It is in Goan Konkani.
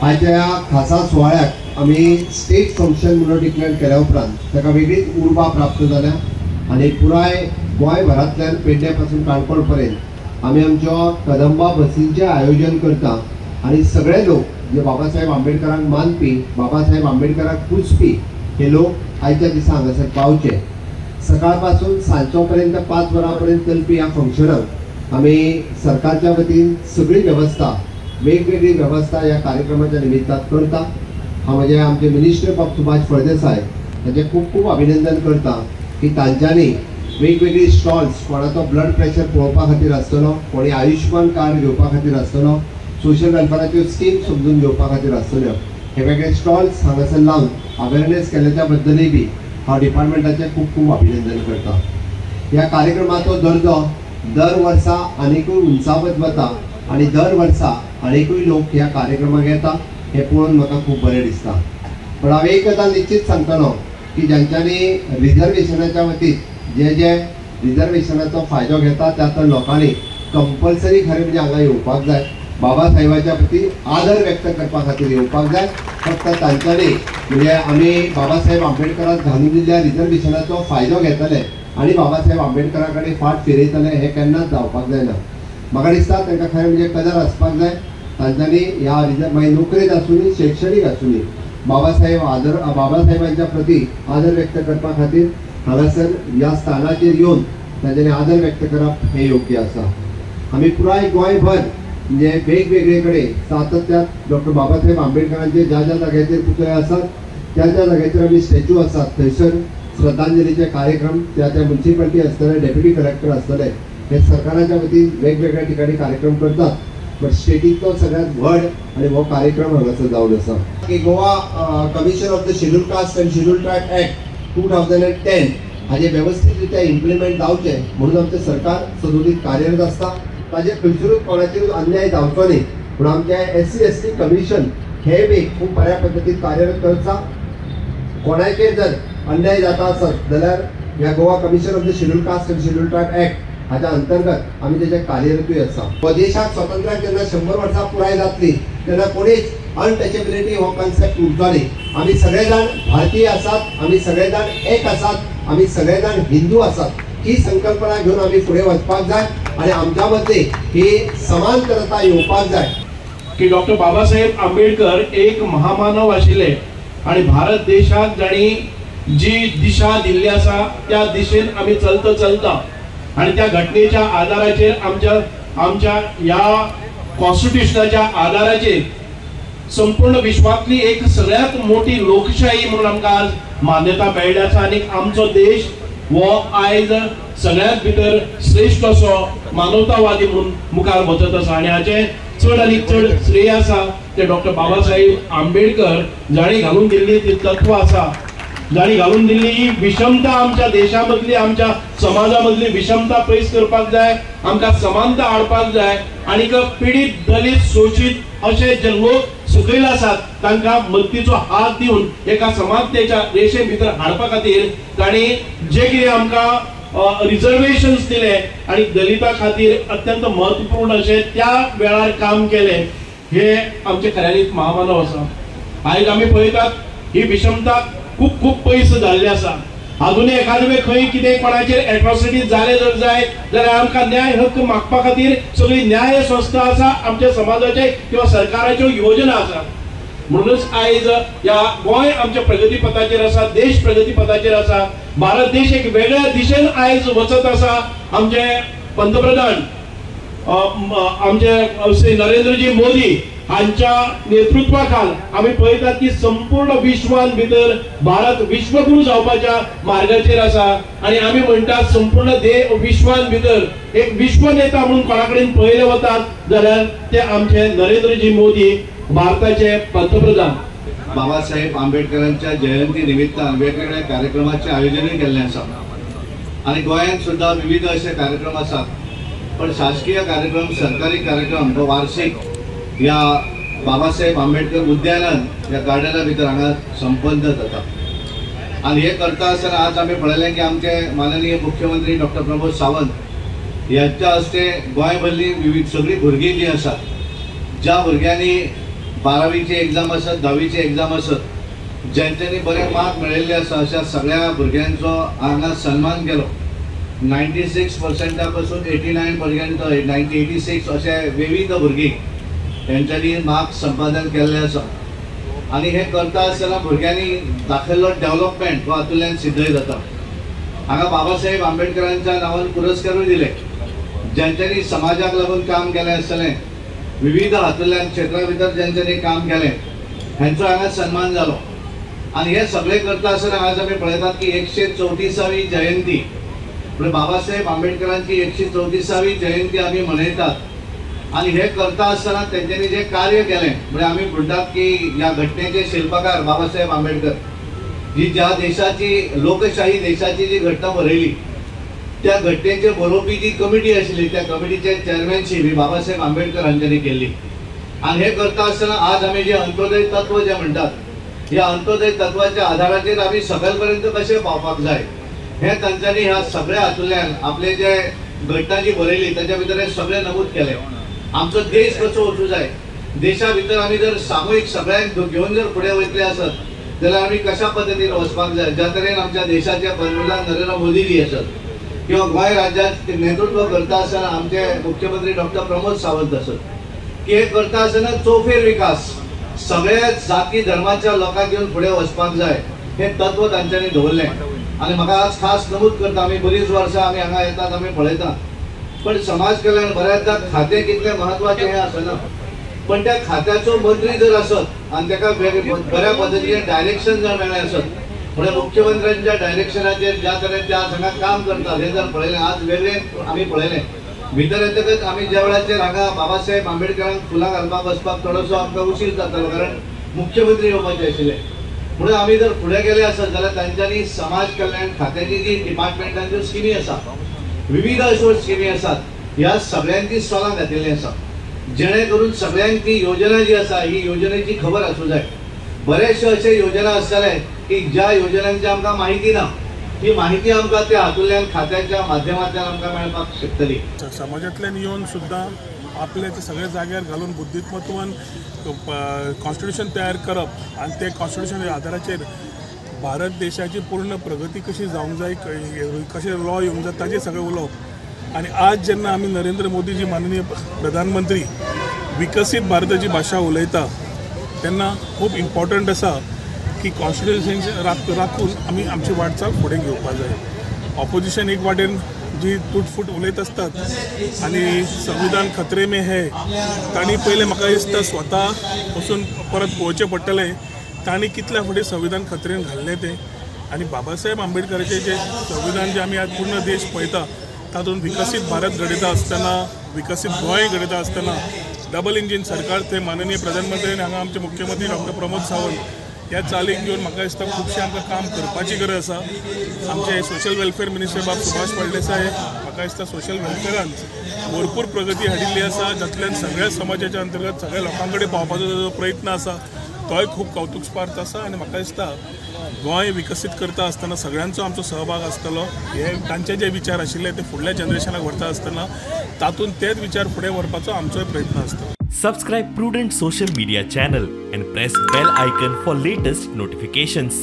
आयच्या खासा सुवाळ्याक आमी स्टेट फंक्शन म्हणून डिक्लेअर केल्या उपरांत ताका वेगळीच उर्बा प्राप्त जाल्या आनी पुराय गोंयभरांतल्यान पेडण्या पासून काणकोण पर्यंत आमी आमच्या कदंबा बसींचें आयोजन करता आनी सगळे लोक जे बाबासाहेब आंबेडकरांक मानपी, बाबासाहेब आंबेडकरांक पुजपी हे लोक आयच्या दिसा हांगासर पावचे। सकाळ पासून सांजचो पर्यंत 5 वरां पर्यंत चलपी ह्या फंक्शनाक आमी सरकारच्या वतीन सगळी वेवस्था, वेगवेगळी वेवस्था ह्या कार्यक्रमाच्या निमित्तान करता। हांव म्हजे आमचे मिनिस्टर बाब सुभाष फळदेसाय तांचें खूब खूब अभिनंदन करता की तांच्यांनी वेगवेगळी स्टॉल्स, कोणाचो ब्लड प्रेशर पळोवपा खातीर आसतलो, कोणी आयुश्मान कार्ड घेवपा खातीर आसतलो, सोशल वेलफेराच्यो स्कीम समजून घेवपा खातीर आसतल्यो, हे वेगळे स्टॉल्स हांगासर लावन अवेरनेस केल्याच्या बद्दलूय बी हांव डिपार्टमेंटाचें खूब खूब अभिनंदन करता। ह्या कार्यक्रमाचो दर्जो दर वर्सा आनिकूय उंचावत वता आनी दर वर्सा आनिकूय लोक ह्या कार्यक्रमाक येता हें पळोवन म्हाका खूब बरें दिसता। पण हांव एक गजाल निश्चीत सांगतलो की ज्यांच्यांनी रिजर्वेशनाच्या वतीन जे जे रिजर्वेशनाचो फायदो घेता त्या त्या लोकांनी कंपल्सरी खरें म्हणजे हांगा येवपाक जाय, बाबासाहेबाच्या प्रती आदर व्यक्त करपा खातीर येवपाक जाय। फक्त तांच्यांनी म्हणजे आमी बाबासाहेब आंबेडकराक घालून दिल्ल्या रिजर्वेशनाचो फायदो घेतले आनी बाबासाहेब आंबेडकरा कडेन फाट फिरयतले हें केन्नाच जावपाक जायना। म्हाका दिसता तांकां खरें म्हणजे कदर आसपाक जाय। तांच्यांनी ह्या रिजर्व मागीर नोकरेंत आसूनी, शैक्षणीक आसूनी, बाबासाहेबांच्या प्रती आदर व्यक्त करपा खातीर हांगासर ह्या स्थानाचेर येवन तांच्यांनी आदर व्यक्त करप हें योग्य आसा। आमी पुराय गोंयभर म्हणजे वेगवेगळे कडेन सातत्यात डॉक्टर बाबासाहेब आंबेडकरांचे ज्या ज्या जाग्याचेर पुतळे आसात त्या ज्या जाग्याचेर आमी स्टॅच्यू आसात थंयसर श्रद्धांजलीचे कार्यक्रम त्या त्या म्युनिसिपालिटी आसतले, डेप्युटी कलेक्टर आसतले, हे सरकाराच्या वतीन वेगवेगळ्या ठिकाणी कार्यक्रम करतात। बट स्टेटींतलो सगळ्यात व्हड आनी हो कार्यक्रम हांगासर जावन आसा की Goa commission of the schedule caste and schedule tribe act 2010 हाजे वेवस्थीत रित्या इम्प्लिमेंट जावचें म्हणून आमचें सरकार सदोदीत कार्यरत आसता। ताजेर खंयसरूच कोणाचेरूच अन्याय जावचो न्ही म्हणून आमचें SC ST commission हें बी खूब बऱ्या पद्दतीन कार्यरत करता। कोणाचेर जर अन्याय जाता आसत जाल्यार ह्या Goa commission of the schedule caste and schedule tribe act हाच्या अंतर्गत आमी तेजेर कार्यरतूय आसा। देशाक स्वातंत्र्याक जेन्ना 100 वर्सां पुराय जातली तेन्ना कोणीच अनटचेबिलिटी हो कॉन्सेप्ट उरचो न्ही। आमी सगळे जाण भारतीय आसात, आमी सगळे जाण एक आसात, आमी सगळे जाण हिंदू आसात ही संकल्पना घेवन आमी फुडें वचपाक जाय आनी आमच्या मदली ही समांतरता येवपाक जाय। की डॉक्टर बाबासाहेब आंबेडकर एक महामानव आशिल्ले आनी भारत देशाक जाणी जी दिशा दिल्ली आसा त्या दिशेन आमी चलता चलता आनी त्या घटनेच्या आधाराचेर आमच्या आमच्या ह्या कॉन्स्टिट्युशनाच्या आधाराचेर संपूर्ण विश्वांतली एक सगळ्यात मोठी लोकशाही म्हणून आमकां आज मान्यता मेळ्ळी आसा आनी आमचो देश हो आयज सगळ्यात भितर श्रेश्ठ असो मानवतावादी म्हणून मुखार वचत आसा आनी हाचें चड आनी चड श्रेय आसा ते डॉक्टर बाबासाहेब आंबेडकर जाणी घालून दिल्ली ती तत्वां आसा, जाणी घालून दिल्ली ही विषमता आमच्या देशा मदली, आमच्या समाजा मदली विषमता पयस करपाक जाय, आमकां समानता हाडपाक जाय आनी पिडीत, दलित, शोशीत अशे जे लोक सकयल आसात तांकां मदतीचो हात दिवन एका समानतेच्या रेशे भितर हाडपा खातीर तांणी जे कितें आमकां रिजर्वेशन्स दिले आनी दलिता खातीर अत्यंत महत्वपूर्ण अशें त्या वेळार काम केलें, हे आमचे खऱ्यांनीच महामानव आसा। आयज आमी पळयतात ही विषमता खूब खूब पयस जाल्ली आसा। आजुनूय एखादे वेळ खंय कितें कोणाचेर एट्रॉसिटी जाले जर जायत जाल्यार आमकां न्याय हक्क मागपा खातीर सगळी न्याय संस्था आसा, आमच्या समाजाचे किंवा सरकाराच्यो योजना आसा। म्हणूनच आयज ह्या गोंय आमच्या प्रगतीपथाचेर आसा, देश प्रगतीपथाचेर आसा, भारत देश एक वेगळ्या दिशेन आयज वचत आसा। आमचे पंतप्रधान आमचे श्री नरेंद्रजी मोदी हांच्या नेतृत्वाखाल आमी पळयतात की संपूर्ण विश्वान भितर भारत विश्वगुरू जावपाच्या मार्गाचेर आसा आनी आमी म्हणटात संपूर्ण विश्वान भितर एक विश्व नेता म्हणून कोणा कडेन पळयले वतात जाल्यार ते आमचे नरेंद्रजी मोदी भारताचे पंतप्रधान। बाबासाहेब आंबेडकरांच्या जयंती निमित्तान वेगवेगळ्या कार्यक्रमाचे आयोजनूय केल्लें आसा आनी गोंयांत सुद्दां विविध अशे कार्यक्रम आसात, पण शासकीय कार्यक्रम, सरकारी कार्यक्रम हो वार्षिक ह्या बाबासाहेब आंबेडकर उद्यानान ह्या गार्डना भितर हांगा संपन्न जाता। आनी हें करता आसतना आज आमी पळयलें की आमचे माननीय मुख्यमंत्री डॉक्टर प्रमोद सावंत ह्यांच्या हस्ते गोंयभरली विविध सगळीं भुरगीं जीं आसात, ज्या भुरग्यांनी बारावीची एग्जाम आसत, धावीची एग्जाम आसत, ज्यांच्यांनी बरे मार्क मेळिल्ले आसा अशा सगळ्या भुरग्यांचो हांगा सन्मान केलो. 96% पासून 89% 86 अशे विविध भुरगीं हेंच्यांनी मार्क संपादन केल्ले आसा. आनी हें करता आसतना भुरग्यांनी दाखयल्लो डेव्हलपमेंट हो हातूंतल्यान सिद्धय जाता. हांगा बाबासाहेब आंबेडकरांच्या नांवान पुरस्कारूय दिले, ज्यांच्यांनी समाजाक लागून काम केलें आसतलें, विविध हातूंतल्यान क्षेत्रा भितर ज्यांच्यांनी काम केलें हेंचो हांगा सन्मान जालो. आनी हे सगळें करता आसतना आज आमी पळयतात की 134वी जयंती म्हणजे बाबासाहेब आंबेडकरांची 134वी जयंती आमी मनयतात. आनी हे करता आसतना तेंच्यांनी जें कार्य केलें म्हणजे आमी म्हणटात की ह्या घटनेचे शिल्पकार बाबासाहेब आंबेडकर, जी ज्या देशाची लोकशाही देशाची जी घटना बरयली त्या घटनेचे बरोवपी जी कमिटी आशिल्ली त्या कमिटीचे चेअरमॅनशीप ही बाबासाहेब आंबेडकर हांच्यांनी केल्ली. आनी हे करता आसतना आज आमी जे अंत्योदय तत्व जे म्हणटात ह्या अंत्योदय तत्वाच्या आधाराचेर आमी सकयल पर्यंत कशें पावपाक जाय हें तांच्यांनी ह्या सगळ्या हातूंतल्यान आपले जे घटना जी बरयली ताच्या भितर हें सगळें नमूद केलें. आमचो देश कसो वचूं जाय, देशा भितर आमी जर सामुहीक सगळ्यांक घेवन जर फुडें वयतले आसत जाल्यार आमी कशा पद्दतीन वचपाक जाय, ज्या तरेन आमच्या देशाचे पंतप्रधान नरेंद्र मोदीजी आसत किंवा गोंय राज्यात नेतृत्व करता आसतना आमचे मुख्यमंत्री डॉक्टर प्रमोद सावंत आसत, की हे करता आसतना चौफेर विकास सगळ्या जाती धर्माच्या लोकांक घेवन फुडें वचपाक जाय हें तत्व तांच्यांनी दवरलें. आनी म्हाका आज खास नमूद करता, आमी बरीच वर्सां आमी हांगा येतात, आमी पळयतात, पण समाज कल्याण बऱ्याचदा खातें कितलें म्हत्वाचें हें आसना, पण त्या खात्याचो मंत्री जर आसत आनी ताका बऱ्या पद्दतीन डायरेक्शन जर मेळ्ळें आसत म्हणजे मुख्यमंत्र्यांच्या डायरेक्शनाचेर ज्या तरेन ते आज हांगा काम करतात हें जर पळयलें, आज वेगळें आमी पळयलें भितर येतकच आमी ज्या वेळाचेर हांगा बाबासाहेब आंबेडकरांक फुलां घालपाक वचपाक थोडोसो आमकां उशीर जातालो, कारण मुख्यमंत्री येवपाचे आशिल्ले. म्हणून आमी जर फुडें गेले आसत जाल्यार तांच्यांनी समाज कल्याण खात्याची जी डिपार्टमेंटांच्यो स्किमी आसा, विविध अश्यो स्किमी आसात, ह्या सगळ्यांची सोलां घातिल्लीं आसा, जेणे करून सगळ्यांक ती योजना जी आसा ही योजनेची खबर आसूं जाय. बरेचशे अशे योजना आसतले की ज्या योजनांची आमकां माहिती ना, ती माहिती आमकां त्या हातूंतल्यान खात्याच्या माध्यमांतल्यान आमकां मेळपाक शकतली. समाजांतल्यान येवन सुद्दां आपले ते सगळे जाग्यार घालून बुद्धिमत्वान कॉन्स्टिट्युशन तयार करप आनी ते कॉन्स्टिट्युशन आधाराचेर भारत देशाची पूर्ण प्रगती कशी जावंक जाय, कशें लॉ येवंक जाय ताजेर सगळें उलोवप. आनी आज जेन्ना आमी नरेंद्र मोदीजी माननीय प्रधानमंत्री विकसीत भारताची भाशा उलयता तेन्ना खूब इम्पॉर्टंट आसा की कॉन्स्टिट्युशन राखून आमी आमची वाटचाल फुडें घेवपाक जाय. ऑपोजिशन एक वाटेन जी तुटफूट उलयत आसतात आनी संविधान खतरे में है, तांणी पयलें म्हाका दिसता स्वता वचून परत पळोवचें पडटलें तांणी कितल्या फुडें संविधान खतरेन घाल्लें तें. आनी बाबासाहेब आंबेडकराचें जें संविधान जें आमी आज पूर्ण देश पळयता तातूंत विकसीत भारत घडयता आसतना, विकसीत गोंय घडयता आसतना डबल इंजीन सरकार ते माननीय प्रधानमंत्री आनी हांगा आमचे मुख्यमंत्री डॉक्टर प्रमोद सावंत ह्या चालीक घेवन म्हाका दिसता खुबशें आमकां काम करपाची गरज आसा. आमचे सोशल वेलफेअर मिनिस्टर बाब सुभाष फळदेसाय म्हाका दिसता सोशल वेलफेअरान भरपूर प्रगती हाडिल्ली आसा, जातल्यान सगळ्या समाजाच्या अंतर्गत सगळ्या लोकां कडेन पावपाचो जो प्रयत्न आसा तोय खूब कौतुकस्पार्थ आसा. आनी म्हाका दिसता गोंय विकसीत करता आसतना सगळ्यांचो आमचो सहभाग आसतलो. हे तांचे जे विचार आशिल्ले ते फुडल्या जनरेशनाक व्हरता आसतना तातूंत तेच विचार फुडें व्हरपाचो आमचोय प्रयत्न आसता. Subscribe Prudent Social Media channel and press bell icon for latest notifications.